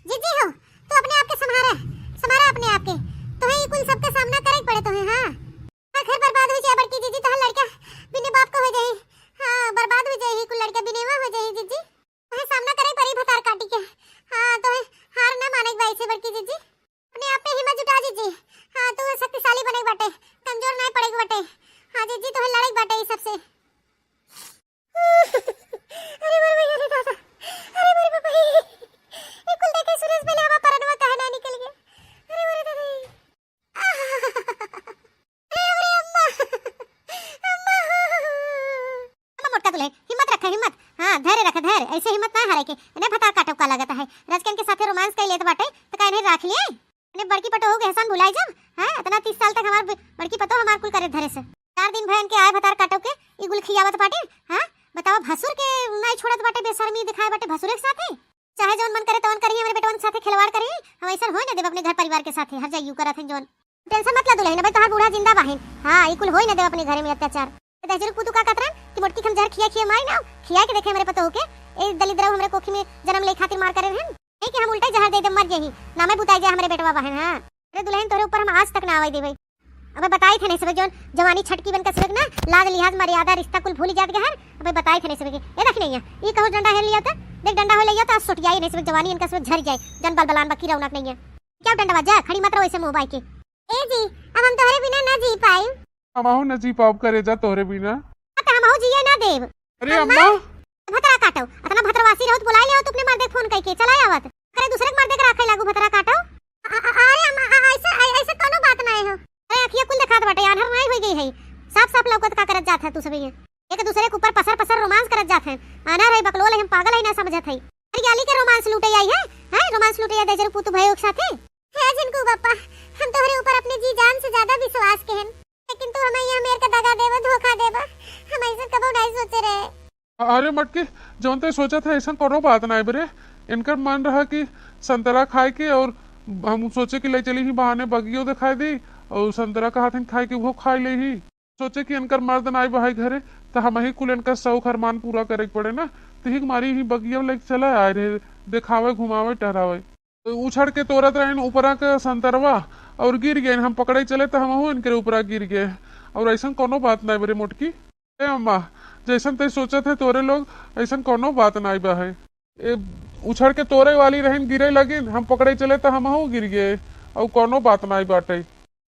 जीजी हो, तू अपने आप के संभारा, संभारा अपने आप के, तोहे ई कुल सबके सामना करे के पड़े तोहे, हाँ। हाँ, घर बर्बाद हो जाए बड़की जीजी, तोहर लड़का बिने बाप के हो जाई। हाँ, बर्बाद हो जाई, कुल लड़का बिनेवा हो जाई जीजी। तोहे सामना करे पड़ी भतार काटी के। हाँ, तोहे हार ना माने के बा ऐसे बड़की जीजी। अपने आप पे हिम्मत जुटा जीजी। हाँ, तू शक्तिशाली बने के बाटे, कमजोर ना पड़े के बाटे। हाँ जीजी, तोहे लड़े के बाटे ई सबसे। अरे मोर भैया रे दादा, अरे मोर बाबा, ये कुल देखे सुरेश पहले हमार परनवा काहे ना निकल गया। अरे मोर दादा, अरे, अरे, अम्मा, अम्मा। अम्मा मोटका दुल्हन, हिम्मत रखे, हिम्मत। हाँ, धैर्य रखे, धैर्य। ऐसे हिम्मत ना हारे के। इन्हें भतार काटो का लगता है। रजकन के साथे रोमांस कर लेत बाटे, तो का इन्हें राख लिए? इन्हें बड़की पतोहू के एहसान भुलाई जब, हैं? इतना तीस साल तक हमार ब-, बड़की पतोह हमार कुल करे धरे से। चार दिन भयन के आए भतार काटो के, ई गुल खियावत बाटे, हाँ? बतावा, भसुर के नाई छोड़त बाटे, बेशर्मी दिखाए बाटे भसुर के साथे। चाहे जौन मन करे तौन करी, हमरे बेटवन के साथे खिलवाड़ करी, हम ऐसन होए न देब अपने घर परिवार के साथे, हर जाइयू करत हैं जौन। टेंशन मत ला दुल्हन, अबे तोहार बूढ़ा जिंदा बाहिन। हाँ, ई कुल होए न देब अपने घरे में अत्याचार। दहजरू पुतू का कतरन कि मोटकी के हम जहर खिया खिया मारी ना, खिया के देखे हमरे पतोह के, ए दलिद्रऊ हमरे कोखी में जन्म ले खातिर मार करे रहन। ए कि हम उल्टे जहर दे दे मर जाही, नामे बुताई जाए हमरे बेटवा बाहिन। हाँ। अरे दुल्हन, तोहरे ऊपर हम आज तक ना आवे देबे। अबे बताई थे नहीं सबे, जौन जवानी छटकी बन के सबे ना, लाज लिहाज मर्यादा रिश्ता कुल भूल जात गए हन। अबे बताई थे नहीं सबे के, ए देख नहीं है, ई कहूँ डंडा हेल लिया तो, देख डंडा हो लिया तो आज सोटियाई नहीं सबे, जवानी इनका सबे झर जाए, जन बल बलान बकी रौनक नहीं है। क्या डंडा बाजा, खड़ी मत रहो ऐसे मुँह बाई के। ए जी, अब हम तोहरे बिना ना जी पाइब। हमहू ना जी पाउब करेजा तोहरे बिना। आ, त हमहू जिए ना देब। अरे अम्मा, अम्मा। भतरा काटो, अतना भतरवासी रहो त बोलाइ लेहो तू अपने मर्दे के फोन कइके, चला आवत। करे दूसरे के मर्दे के राखे लागू भतरा काटो। अ-, अ-, अरे अम्मा, अ-, अइसे, अ-, अइसे कउनो बात नाहीं हो। अरे अखिया कुल देखात बाटे, आन्हर नाहीं होइ गइ है। साफ साफ लउकत का करत जात है तू सब ये। एक दूसरे के ऊपर पसर पसर रोमांस करत जात है। आन्हर है, बकलोल है, हम पागल है ना समझत है। हरियाली के रोमांस लूटे आई है, हैं? रोमांस लूटे आई दहिजरू पूत भइयो के साथे। हे झिनकू बापा, हम तोहरे ऊपर अपने जी जान से ज्यादा विश्वास केहेन, लेकिन तू हमें यहाँ मेर के दगा देबा, धोखा देबा। हम अइसन कबो नाहीं सोचे रहे। अरे मटकी, जउन तै सोचत है, अइसन कउनो बात नाहीं बरे। इनकर मन रहा कि संतरा खाए के, अउर हम सोचे कि लइ चली ही बहाने बगियो देखाइ दी, अउर संतरा कहत हैं खाए के, उहो खाइ लेही। सोचे कि इनकर मर्द नाहीं बा है घरे, त हमहीं कुल इनकर शौक अरमान पूरा करे के पड़े ना। त यही मारे ही बगिया लइ चला आए रहे, देखावे, घुमावे, टहरावे। उछड़ के तोरत रहेन ऊपरा के संतरवा अउर गिर गएन। हम पकड़े चले त हमहू इनके ऊपरा गिर गए। अउर अइसन कउनो बात नाहीं बरे मोटकी। ए अम्मा, जइसन तै सोचत है तोरे लोग, अइसन कउनो बात नाहीं बा है। ए, उछड़ के तोरे वाली रहिन, गिरे लगिन, हम पकड़े चले त हमहू गिर गए। अउर कउनो बात नाहीं बाटे।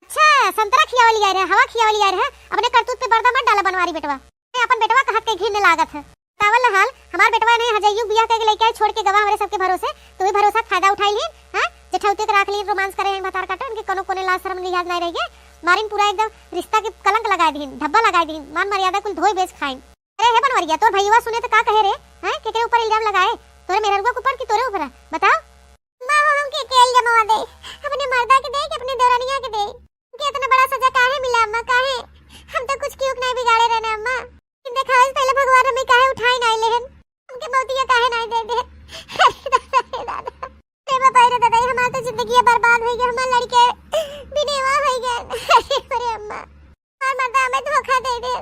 अच्छा, संतरा खियावली आए रहे, हवा खियावली आए रहे, अपने करतूत पे पर्दा मत डाला बनवारी बेटवा। ए, अपन बेटवा कहत के घिन लागत है। तावल हाल, हमार बेटवा ने हजैयू बियाह करके लइके आए, छोड़ के गवा हमरे सबके भरोसे। तू ही भरोसा के फायदा उठाई लीन, हाँ? जेठौते के राख लीन, रोमांस करे हैं, भतार काटे, उनके कोनो कोने लाज शर्म लिहाज नाहीं रह गए। मारिन पूरा एकदम रिश्ता के कलंक लगाए दीन, धब्बा लगाए दीन, मान मर्यादा कुल धोए बेच खाइन। अरे हे बनवरिया, तोर भइया सुने त का कहे रे? हैं? केकरे ऊपर इल्जाम लगाए? तोरे मेहररुआ के ऊपर कि तोरे ऊपर? बताओ। माँ हो, हमके के इल्जामवा दे? अपने मर्दा के दे कि अपने देवरनिया के दे? कि इतना बड़ा सजा काहे मिला अम्मा, काहे? हम तो कुछ क्यों नहीं बिगाड़े रहने अम्मा। लेकिन देखावे से पहले भगवान हमें काहे उठाए नहीं लेहन? हमके मौतिया काहे नहीं दे दे? अरे दादा, अरे दादा। अरे बाबा, अरे दादा, ये हमार तो जिंदगी बर्बाद होइ गई, हमार लड़के बिनेवा होइ गए। अरे, अरे अम्मा, हमार मर्दा हमें धोखा दे दे।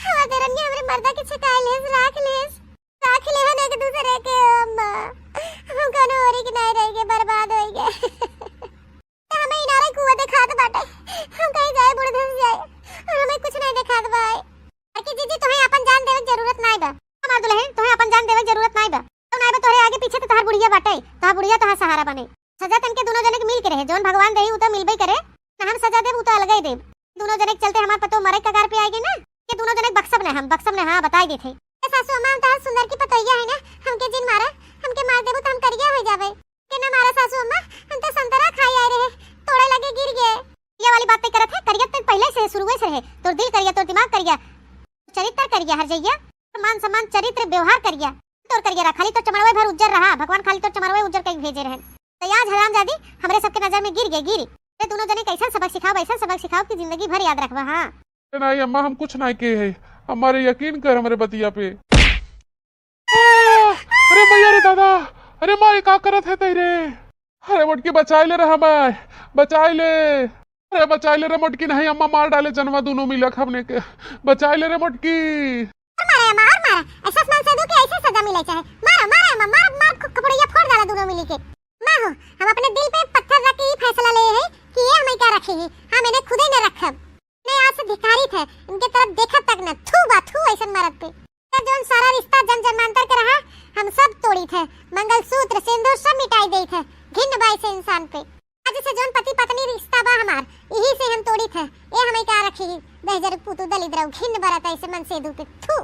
हमार देरनिया हमरे मर्दा के छिटाए लेस, राख लेस, राख लेहन एक दूसरे के अम्मा। हम कौनो ओरी के नहीं रह गए, बर्बाद होइ गए। त हमें इनारे कुआं देखात बाटे। हम कहीं जाए बूढ़ धस जाए अउर हमें कुछ नहीं देखात बा। अरे जीजी, तोहे अपन जान देवे के जरूरत नाई बा। हमार दुल्हन, तोहे अपन जान देवे के जरूरत नाई बा। तो नाई बा तोहरे आगे पीछे त तोहार बुढ़िया बाटे, तोहार बुढ़िया तोहार सहारा बने। सजा तनके दुनो जने के मिल के रहे, जौन भगवान देही उ त मिलबे करे। ना हम सजा देब उ त अलगे देब। दुनो जने के चलते हमार पतो मरे कगार पे आएगी ना। ये दुनो जने के बक्सब ना हम, बक्सब ना, हाँ बताई देत है। ए सासू अम्मा, हम तोहार सुंदर की पतोहिया है ना, हमके जिन मारा, हमके मार देबू त हम करिया हो जाबे। के ना मारा सासू अम्मा, हम तो संतरा खाई आए रहे, तोड़े लगे गिर गए। ये वाली बात तय करत है, करिया तो पहले से शुरुए से रहे। तोर दिल करिया, तोर दिमाग करिया, चरित्र करिया, हर जइया मान सम्मान, चरित्र, व्यवहार करिया। तोर करिया रहा, खाली तोर चमड़वे भर उज्जर रहा, भगवान खाली तोर चमड़वे उज्जर कई भेजे रहन। तो आज हरामजादी हमरे सबके नजर में गिर गए, गिर। ते दोनों जने कैसन सबक सिखाओ, वैसन सबक सिखाओ कि जिंदगी भर याद रखबा। हाँ। अरे नहीं अम्मा, हम कुछ नहीं किए है, हमारे यकीन कर हमरे बतिया पे। आ, अरे मैया रे दादा, अरे माँ, ये का करत है तई रे? अरे मोटकी, बचाई ले रे हमार, बचाई ले। अरे बचाई ले रे मोटकी, नहीं अम्मा मार डाले जनवा दोनों मिलक हमने के। बचाई ले रे मोटकी। और मारा अम्मा, और मारा। ऐसा सामान से दो कि ऐसे सजा मिले चाहे। मारा, मारा अम्मा, मार, मार, खु-, खपड़िया फोड़ डाला दोनों मिली के। माँ हो, हम अपने दिल पे पत्थर रख के ये फैसला ले हैं कि ये हमें क्या रखेगी। हम इन्हें खुदे न रखब। नहीं, आज से धिक्कारित है, इनके तरफ देखब तक न। थू बा, थू ऐसन मरद पे। जौन सारा रिश्ता जन्म जन्मांतर के रहा, हम सब तोड़ित है। मंगलसूत्र, सिंदूर सब मिटाई देत है। घिन्न बा ऐसे इंसान पे। आज से जौन पति पत्नी रिश्ता बा हमार, यही से हम तोड़ित है। ए हमें का रखी, दहिजर पूतू दलिद्र, घिन्न बरत ऐसे मन से दू पे। थू।